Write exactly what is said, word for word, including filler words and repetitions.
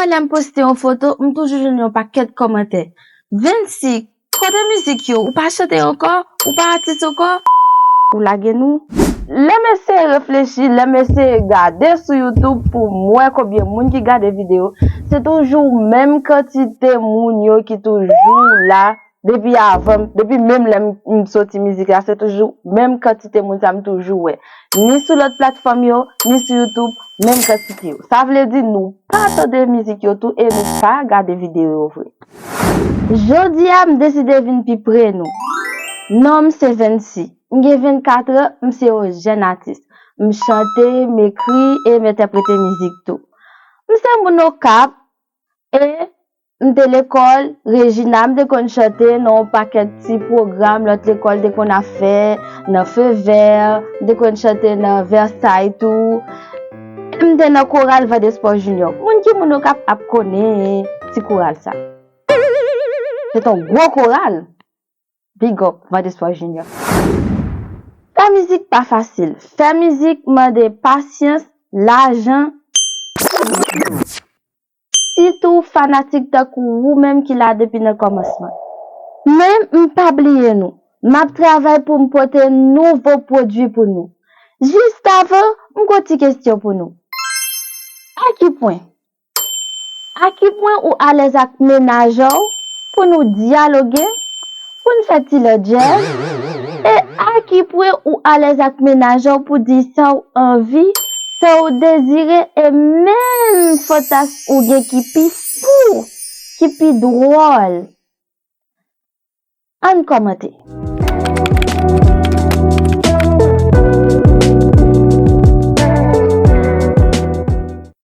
Lè m poste yon foto, m toujou jwenn yon pakèt kòmantè. Vency, kote mizik yo? Ou pa chante ankò? Ou pa atis ankò? Ou lage nou? Lè m eseye reflechi, lè m eseye gade sou YouTube pou m wè konbyen moun ki gade videyo, se toujou menm kantite moun yo ki toujou la depi avan, depi menm lè m, m soti mizik la, se toujou menm kantite moun sa m toujou wè. Ni sou lòt platfòm yo, ni sou YouTube, menm kantite yo. Sa vle di nou pa tande mizik yo tou e nou pa gade videyo yo vre. Jodi a, m deside vin pi pre nou. Non m se Vency. M gen vennkat an, m se yon jèn atis. M chante, m ekri e m entèprete mizik tou. M se moun Okap e m te lekòl Regina, m te konn chante nan yon pakèt ti pwogram lòt lekòl te konn ap fè, nan Feu Vert, m te konn chante nan Versailles tou. E m te nan koral Van Espoir Junior. Moun ki moun Okap ap konnen ti koral sa. Se yon gwo koral. Big up, Van Espoir Junior. Fè mizik pa fasil. Fè mizik mande pasyans, lajan, sitou fanatik tankou ou menm ki la depi nan kòmansman. Men m pa bliye nou. M ap travay pou m pote nouvo pwodui pou nou. Jis avan, m gon ti kesyon pou nou. A ki pwen? A ki pwen ou alèz ak menajè w pou nou dyaloge, pou n fè ti lè jazz? E a ki pwen ou alèz ak menajè w pou di sa w anvi, sa w dezire e menm fantasm ou gen ki pi fou, ki pi dwòl? Ann kòmante.